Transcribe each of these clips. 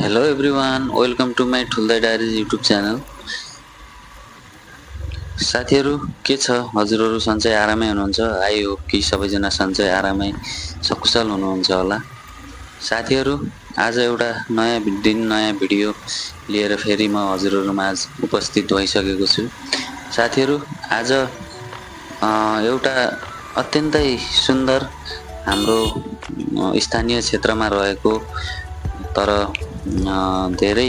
Hello everyone, welcome to my Thulda diaries YouTube channel. साथीहरू के छ, हजुरहरू सन्चै आरामै हुनुहुन्छ? आई होप कि सबैजना सन्चै आरामै सकुशल हुनुहुन्छ होला। साथीहरू, आज एउटा नयाँ भिडियो लिएर फेरि म हजुरहरूमाझ उपस्थित भइसकेको छु। साथीहरू, आज एउटा अत्यन्तै सुन्दर हाम्रो स्थानीय क्षेत्रमा रहेको तर धेरै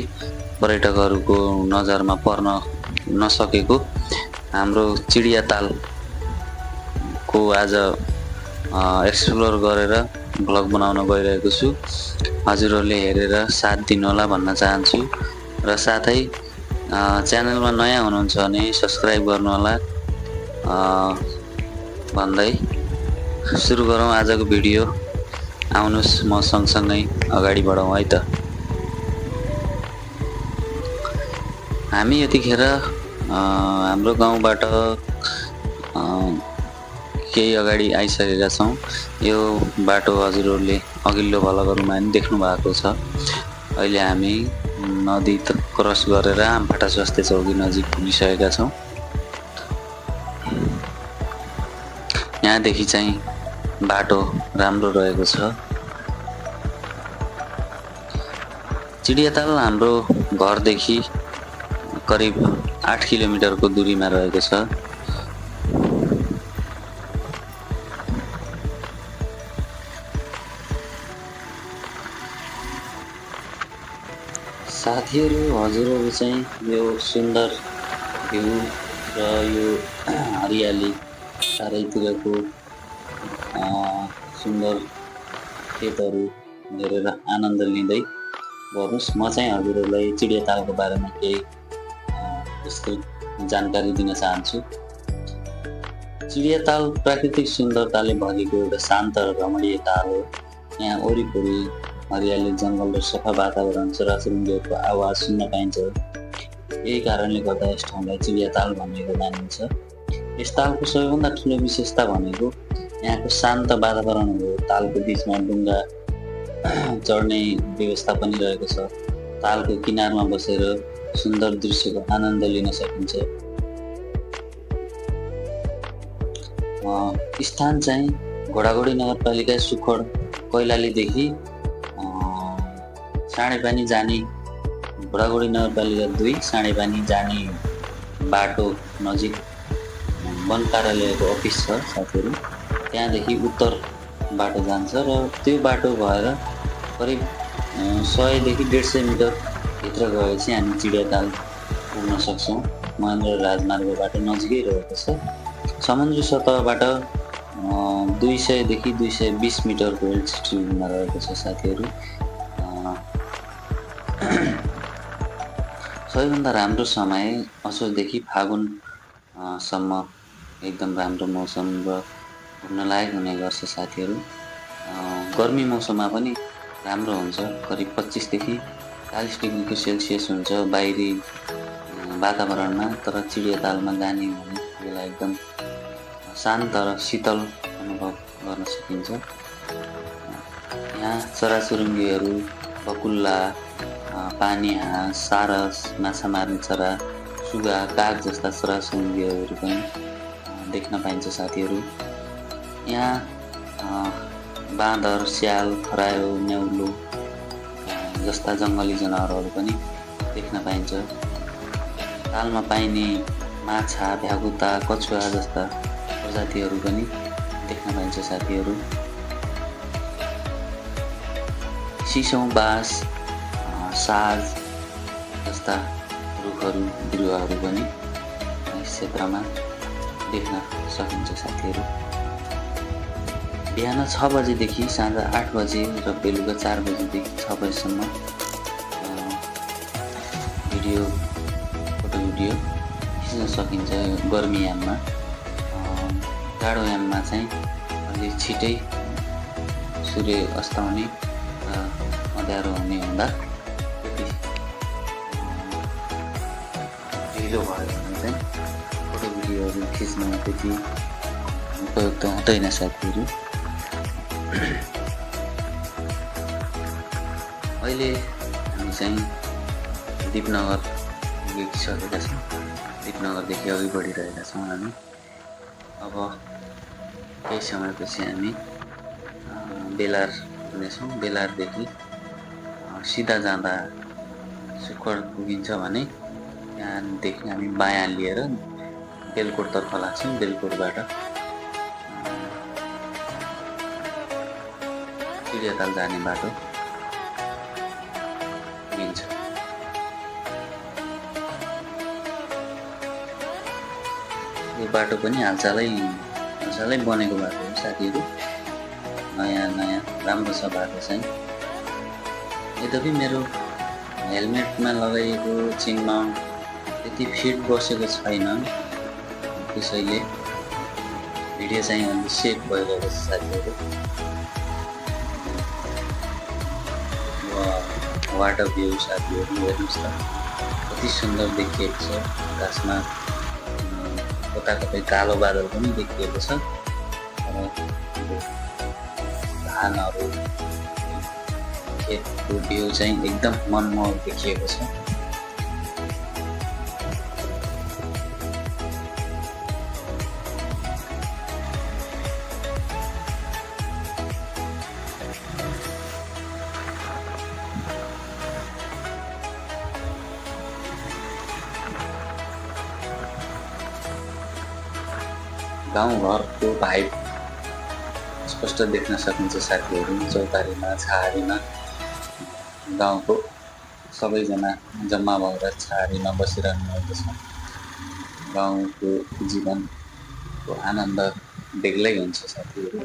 पर्यटकहरूको नजरमा पर्न नसकेको हाम्रो चिडियातालको आज एक्सप्लोर गरेर भ्लग बनाउन गइरहेको छु। हजुरहरूले हेरेर साथ दिनुहोला भन्न चाहन्छु र साथै च्यानलमा नयाँ हुनुहुन्छ भने सब्सक्राइब गर्नुहोला भन्दै सुरु गरौँ आजको भिडियो। आउनुहोस् म सँगसँगै अगाडि बढौँ है त। हामी यतिखेर हाम्रो गाउँबाट केही अगाडि आइसकेका छौँ। यो बाटो हजुरहरूले अघिल्लो भ्लगहरूमा पनि देख्नु भएको छ। अहिले हामी नदी क्रस गरेर आमफाटा स्वास्थ्य चौकी नजिक पुगिसकेका छौँ। यहाँदेखि चाहिँ बाटो राम्रो रहेको छ। चिडियाताल हाम्रो घरदेखि करिब 8 किलोमिटरको दूरीमा रहेको छ। साथीहरू, हजुरहरू चाहिँ यो सुन्दर भ्यू र यो हरियाली चारैतिरको सुन्दर खेतहरू हेरेर आनन्द लिँदै गर्नुहोस्। म चाहिँ हजुरहरूलाई चिडियातालको बारेमा केही विस्तृत जानकारी दिन चाहन्छु। चिडियाताल प्राकृतिक सुन्दरताले भरिएको एउटा शान्त र रमणीय ताल हो। यहाँ वरिपरि हरियाली, जङ्गल र सफा वातावरण, चराचुरुङ्गीहरूको आवाज सुन्न पाइन्छ। यही कारणले गर्दा यस ठाउँलाई चिडियाताल भनेको मानिन्छ। यस तालको सबैभन्दा ठुलो विशेषता भनेको यहाँको शान्त वातावरण हो। तालको बिचमा डुङ्गा चढ्ने व्यवस्था पनि रहेको छ। तालको किनारमा बसेर सुन्दर दृश्यको आनन्द लिन सकिन्छ। स्थान चाहिँ घोडाघोडी नगरपालिका सुखड कैलालीदेखि साँडेपानी जाने, घोडाघोडी नगरपालिका 2 साँडेपानी जाने बाटो नजिक वन कार्यालयको अफिस छ साथीहरू। त्यहाँदेखि उत्तर बाटो जान्छ र त्यो बाटो भएर करिब 100 देखि 150 मिटर भित्र गएपछि हामी चिडियाताल पुग्न सक्छौँ। महेन्द्र राजमार्गबाट नजिकै रहेको छ। समुद्री सतहबाट 200 देखि 220 मिटरको एल्टिट्युडमा रहेको छ साथीहरू। सबैभन्दा राम्रो समय असोजदेखि फागुनसम्म एकदम राम्रो मौसम र घुम्न लायक हुने गर्छ साथीहरू। गर्मी मौसममा पनि राम्रो हुन्छ। करिब 25 देखि 40 डिग्रीको सेल्सियस हुन्छ बाहिरी वातावरणमा। तर चिडियातालमा जाने भने बेला एकदम शान्त र शीतल अनुभव गर्न सकिन्छ। यहाँ चराचुरुङ्गीहरू, बकुल्ला, पानी हाँस, सारस, माछा मार्ने चरा, सुगा, काग जस्ता चराचुरुङ्गीहरू पनि देख्न पाइन्छ साथीहरू। यहाँ बाँदर, स्याल, खरायो, न्याउलो जस्ता जङ्गली जनावरहरू पनि देख्न पाइन्छ। तालमा पाइने माछा, भ्यागुता, कछुवा जस्ता प्रजातिहरू पनि देख्न पाइन्छ साथीहरू। सिसौँ, बाँस, साज जस्ता रुखहरू, बिरुवाहरू पनि यस क्षेत्रमा देख्न सकिन्छ साथीहरू। बिहान 6 बजेदेखि साँझ 8 बजे र बेलुका 4 बजेदेखि 6 बजेसम्म फोटो भिडियो खिच्न सकिन्छ गर्मी याममा। जाडो याममा चाहिँ अलि छिटै सूर्य अस्ताउने र अँध्यारो हुने हुँदा ढिलो भयो भने चाहिँ फोटो भिडियोहरू खिच्न त्यति उपयुक्त हुँदैन साथीहरू। अहिले हामी चाहिँ दिपनगर पुगिसकेका छौँ। दिपनगरदेखि अघि बढिरहेका छौँ हामी। अब केही समयपछि हामी बेलार पुग्नेछौँ। बेलारदेखि सिधा जाँदा सुखर पुगिन्छ भने त्यहाँदेखि हामी बायाँ लिएर बेलकोटतर्फ लाग्छौँ। बेलकोटबाट चिडियाताल जाने बाटो पुगिन्छ। यो बाटो पनि हालसालै बनेको बाटो हो साथीहरू। नयाँ राम्रो छ बाटो चाहिँ। यद्यपि मेरो हेलमेटमा लगाइएको चिनमा त्यति फिट बसेको छैन, त्यसैले भिडियो चाहिँ अलि सेक भइरहेको छ साथीहरू। वाटर भ्यू साथीहरू हेर्नुहोस् त, कति सुन्दर देखिएको छ। आकाशमा कता कालो बादल पनि देखिएको छ। धानहरू, खेतको भ्यू चाहिँ एकदम मनमोहक देखिएको छ। गाउँघरको भाइब स्पष्ट देख्न सकिन्छ साथीहरू। चौतारीमा, छाहारीमा गाउँको सबैजना जम्मा भएर छाहारीमा बसिरहनु भएको छ। गाउँको जीवनको आनन्द बेग्लै हुन्छ साथीहरू।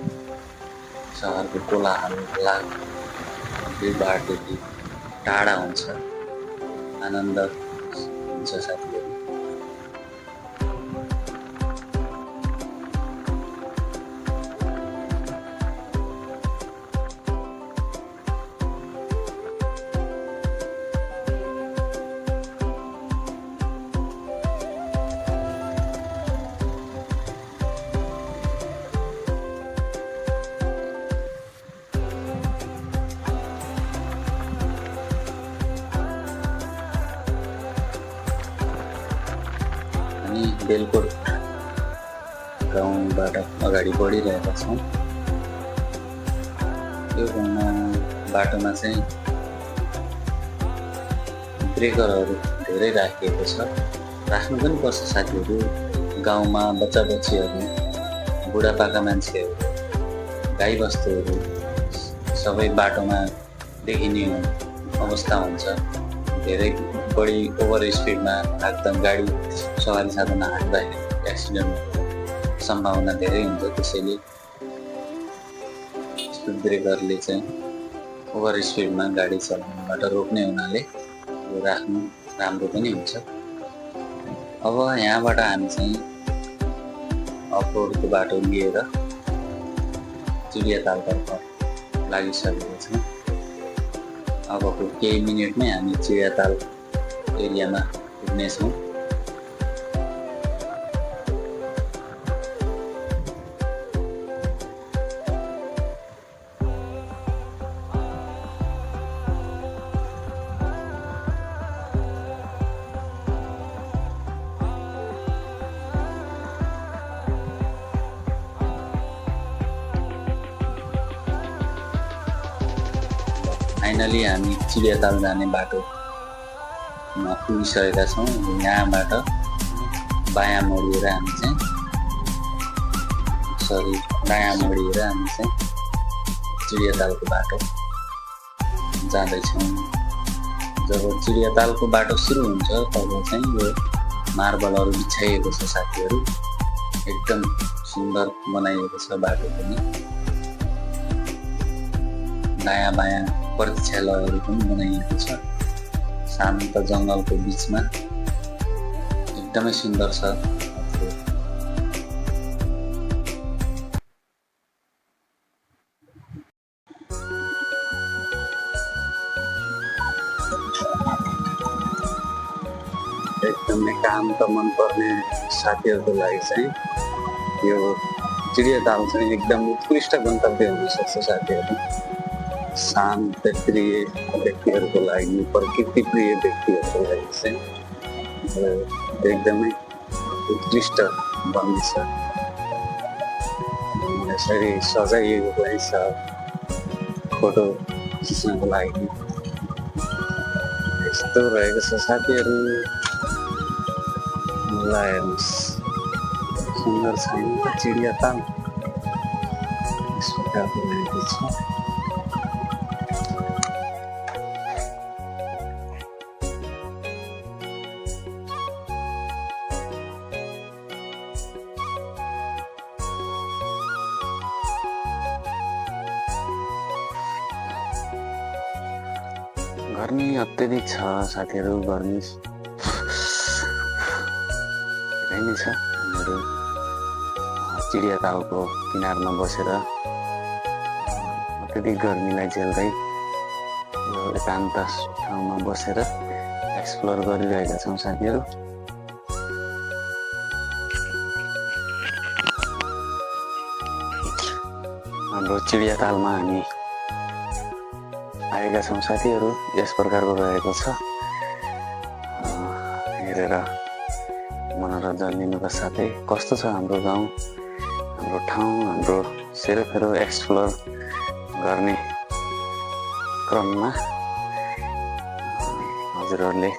सहरको कोलाहल भिडभाडदेखि टाढा हुन्छ, आनन्द हुन्छ साथीहरू। बेलकोट गाउँबाट अगाडि बढिरहेका छौँ। यो बाटोमा चाहिँ ब्रेकरहरू धेरै राखिएको छ। राख्नु पनि पर्छ साथीहरू। गाउँमा बच्चा बच्चीहरू, बुढापाका मान्छेहरू, गाईबस्तुहरू सबै बाटोमा देखिने अवस्था हुन्छ। धेरै बढी ओभर स्पिडमा हाँक्दा गाडी सवारी साधन हाँक्दाखेरि एक्सिडेन्ट सम्भावना धेरै हुन्छ। त्यसैले स्पिड ब्रेकरले चाहिँ ओभर स्पिडमा गाडी चलाउनबाट रोक्ने हुनाले यो राख्नु राम्रो पनि हुन्छ। अब यहाँबाट हामी चाहिँ अफरोडको बाटो लिएर चिडियातालतर्फ लागिसकेका छौँ। अबको केही मिनटमै हामी चिडियाताल एरियामा पुग्नेछौँ। फाइनली हामी चिडियाताल जाने बाटोमा पुगिसकेका छौँ। यहाँबाट बायाँ मोडिएर हामी चाहिँ दायाँ मोडिएर हामी चाहिँ चिडियातालको बाटो जाँदैछौँ। जब चिडियातालको बाटो सुरु हुन्छ तब चाहिँ यो मार्बलहरू बिछाइएको छ साथीहरू। एकदम सुन्दर बनाइएको छ बाटो पनि। दायाँ बायाँ प्रतीक्षालयहरू पनि बनाइएको छ शान्त जङ्गलको बिचमा। एकदमै सुन्दर छ। एकदमै शान्त मनपर्ने साथीहरूको लागि चाहिँ यो चिडियाताल चाहिँ एकदम उत्कृष्ट गन्तव्य हुन सक्छ साथीहरू। शान्त प्रिय व्यक्तिहरूको लागि, प्रकृति प्रिय व्यक्तिहरूको लागि चाहिँ एकदमै उत्कृष्ट बनिन्छ। यसरी सजाइएको पनि छ फोटो खिच्नको लागि। यस्तो रहेको छ साथीहरू, ल हेर्नुहोस् सुन्दर छ नि चिडिया ताल। यस प्रकारको रहेको छ। गर्मी अत्यधिक छ साथीहरू, गर्मी धेरै नै छ। हामीहरू चिडिया तालको किनारमा बसेर अत्यधिक गर्मीलाई झेल्दै यो एकान्त ठाउँमा बसेर एक्सप्लोर गरिरहेका छौँ साथीहरू। हाम्रो चिडिया तालमा हामी आएका छौँ साथीहरू। यस प्रकारको रहेको छ। हेरेर मनोरञ्जन लिनुका साथै कस्तो छ हाम्रो गाउँ, हाम्रो ठाउँ, हाम्रो सेरोफेरो एक्सप्लोर गर्ने क्रममा हजुरहरूले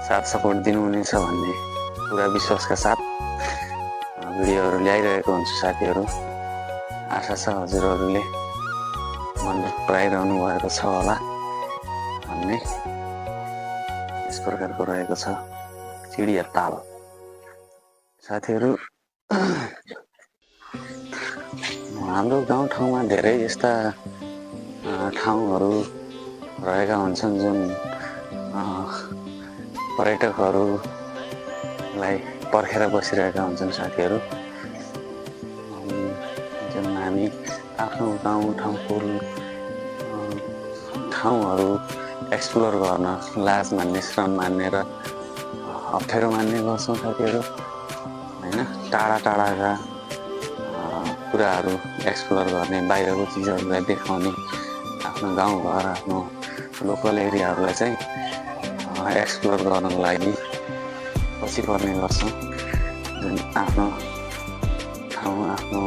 साथ सपोर्ट दिनुहुनेछ भन्ने पुरा विश्वासका साथ भिडियोहरू ल्याइरहेको हुन्छु साथीहरू। आशा छ हजुरहरूले मन पराइरहनु भएको छ होला भन्ने। यस प्रकारको रहेको छ चिडिया ताल साथीहरू। हाम्रो गाउँठाउँमा धेरै यस्ता ठाउँहरू रहेका हुन्छन् जुन पर्यटकहरूलाई पर्खेर बसिरहेका हुन्छन् साथीहरू। जुन हामी आफ्नो गाउँठाउँको ठाउँहरू एक्सप्लोर गर्न लाज मान्ने, श्रम मान्ने र अप्ठ्यारो मान्ने गर्छौँ साथीहरू होइन। टाढा टाढाका कुराहरू एक्सप्लोर गर्ने, बाहिरको चिजहरूलाई देखाउने, आफ्नो गाउँघर, आफ्नो लोकल एरियाहरूलाई चाहिँ एक्सप्लोर गर्नको लागि पछि पर्ने गर्छौँ। जुन आफ्नो ठाउँ, आफ्नो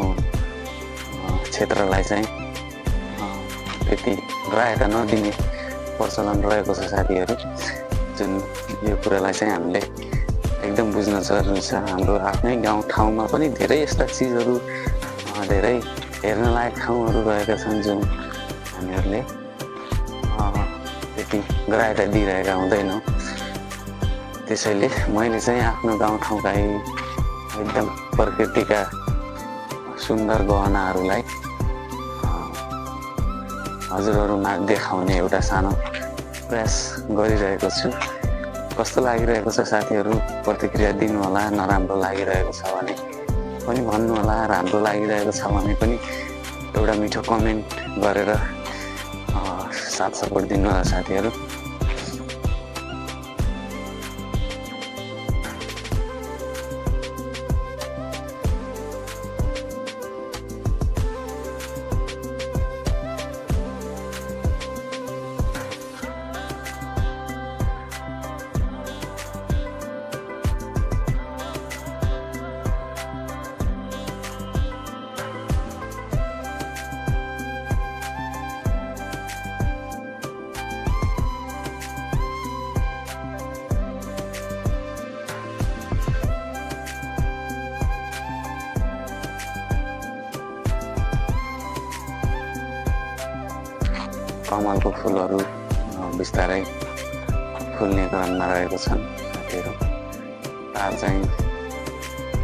क्षेत्रलाई चाहिँ त्यति ग्राह्यता नदिने प्रचलन रहेको छ साथीहरू। जुन यो कुरालाई चाहिँ हामीले एकदम बुझ्न जरुरी छ। हाम्रो आफ्नै गाउँ ठाउँमा पनि धेरै यस्ता चिजहरू, धेरै हेर्नलायक ठाउँहरू रहेका छन् जुन हामीहरूले त्यति ग्राह्यता दिइरहेका हुँदैनौँ। त्यसैले मैले चाहिँ आफ्नो गाउँठाउँका एकदम प्रकृतिका सुन्दर गहनाहरूलाई हजुरहरूमा देखाउने एउटा सानो प्रयास गरिरहेको छु। कस्तो लागिरहेको छ साथीहरू प्रतिक्रिया दिनु होला। नराम्रो लागिरहेको छ भने पनि भन्नु होला, राम्रो लागिरहेको छ भने पनि एउटा मिठो कमेन्ट गरेर साथ सपोर्ट दिनु होला साथीहरू। कमलको फुलहरू बिस्तारै फुल्ने क्रममा रहेको छन् साथीहरू। तार चाहिँ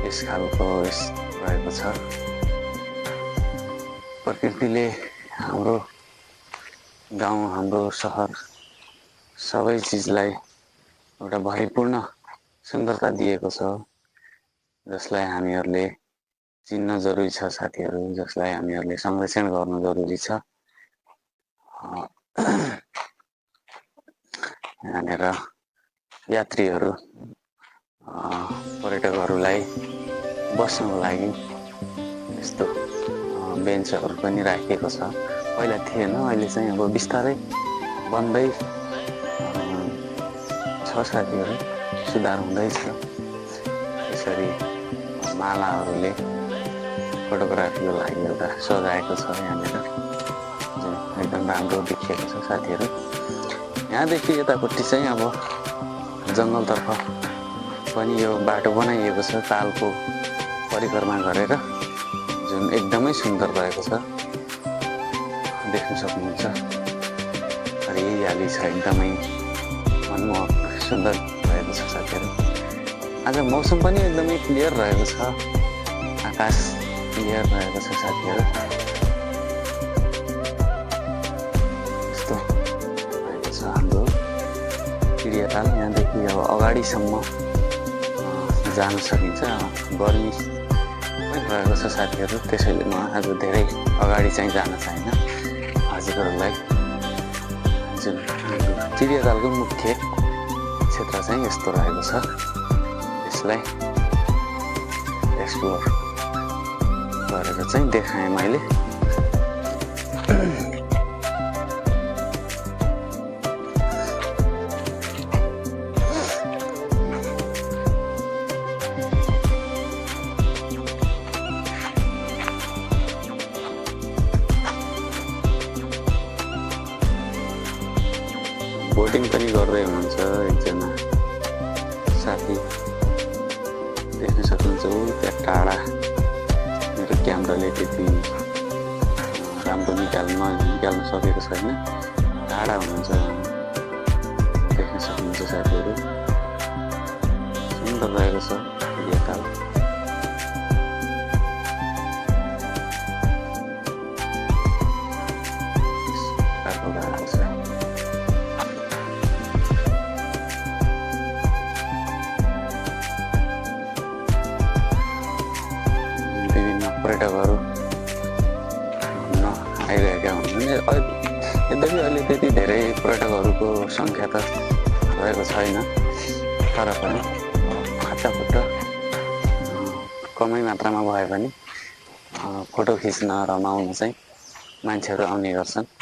यस खालको रहेको छ। प्रकृतिले हाम्रो गाउँ, हाम्रो सहर सबै चिजलाई एउटा भरिपूर्ण सुन्दरता दिएको छ, जसलाई हामीहरूले चिन्न जरुरी छ साथीहरू, जसलाई हामीहरूले संरक्षण गर्नु जरुरी छ। यहाँनिर यात्रीहरू, पर्यटकहरूलाई बस्नको लागि यस्तो बेन्चहरू पनि राखिएको छ। पहिला थिएन, अहिले चाहिँ अब बिस्तारै बन्दै छ साथीहरू, सुधार हुँदैछ। यसरी मालाहरूले फोटोग्राफीको लागि एउटा सजाएको छ यहाँनिर, जुन एकदम राम्रो देखिएको छ साथीहरू। यहाँदेखि यतापट्टि चाहिँ अब जङ्गलतर्फ पनि यो बाटो बनाइएको छ तालको परिक्रमा गरेर, जुन एकदमै सुन्दर भएको छ, देख्न सक्नुहुन्छ। हरियाली छ, एकदमै मनमोहक सुन्दर भएको छ साथीहरू। आज मौसम पनि एकदमै क्लियर रहेको छ, आकाश क्लियर रहेको छ साथीहरू। यस्तो रहेको छ हाम्रो चिडियाताल। यहाँदेखि अब अगाडिसम्म जान सकिन्छ। गर्मी पनि रहेको छ साथीहरू, त्यसैले म आज धेरै अगाडि चाहिँ जान चाहेन हजुरहरूलाई। जुन चिडियातालको मुख्य क्षेत्र चाहिँ यस्तो रहेको छ, यसलाई एक्सप्लोर गरेर चाहिँ देखाएँ मैले। बोटिङ पनि गर्दै हुनुहुन्छ एकजना साथी, देख्न सक्नुहुन्छ। त्यहाँ टाढा मेरो क्यामेराले त्यति राम्रो निकाल्न सकेको छैन, टाढा हुनुहुन्छ, देख्न सक्नुहुन्छ साथीहरू। सुन्दर रहेको छ चिडियाताल। पर्यटकहरू घुम्न आइरहेका हुन्छन्। यद्यपि अहिले त्यति धेरै पर्यटकहरूको सङ्ख्या त रहेको छैन, तर पनि हट्टापट्टा कमै मात्रामा भए पनि फोटो खिच्न रमाउन चाहिँ मान्छेहरू आउने गर्छन्।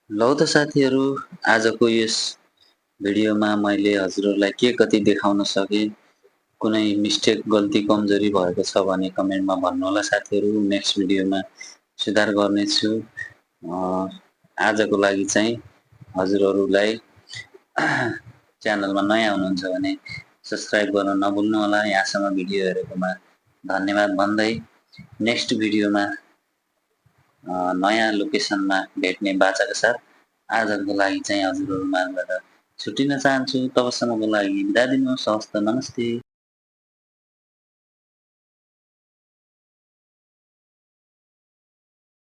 लौ त साथीहरू, आजको यस भिडियोमा मैले हजुरहरूलाई के कति देखाउन सकेँ, कुनै मिस्टेक गल्ती कमजोरी भएको छ भने कमेन्टमा भन्नुहोला साथीहरू। नेक्स्ट भिडियोमा सुधार गर्नेछु। आजको लागि चाहिँ हजुरहरूलाई च्यानलमा नयाँ हुनुहुन्छ भने सब्सक्राइब गर्न नभुल्नुहोला। यहाँसम्म भिडियो हेरेकोमा धन्यवाद भन्दै नेक्स्ट भिडियोमा नयाँ लोकेसनमा भेट्ने बाचाका साथ आजको लागि चाहिँ हजुरहरू माझबाट छुट्टिन चाहन्छु। तबसम्मको लागि बिदा दिनुहोस्। हवस् त, नमस्ते।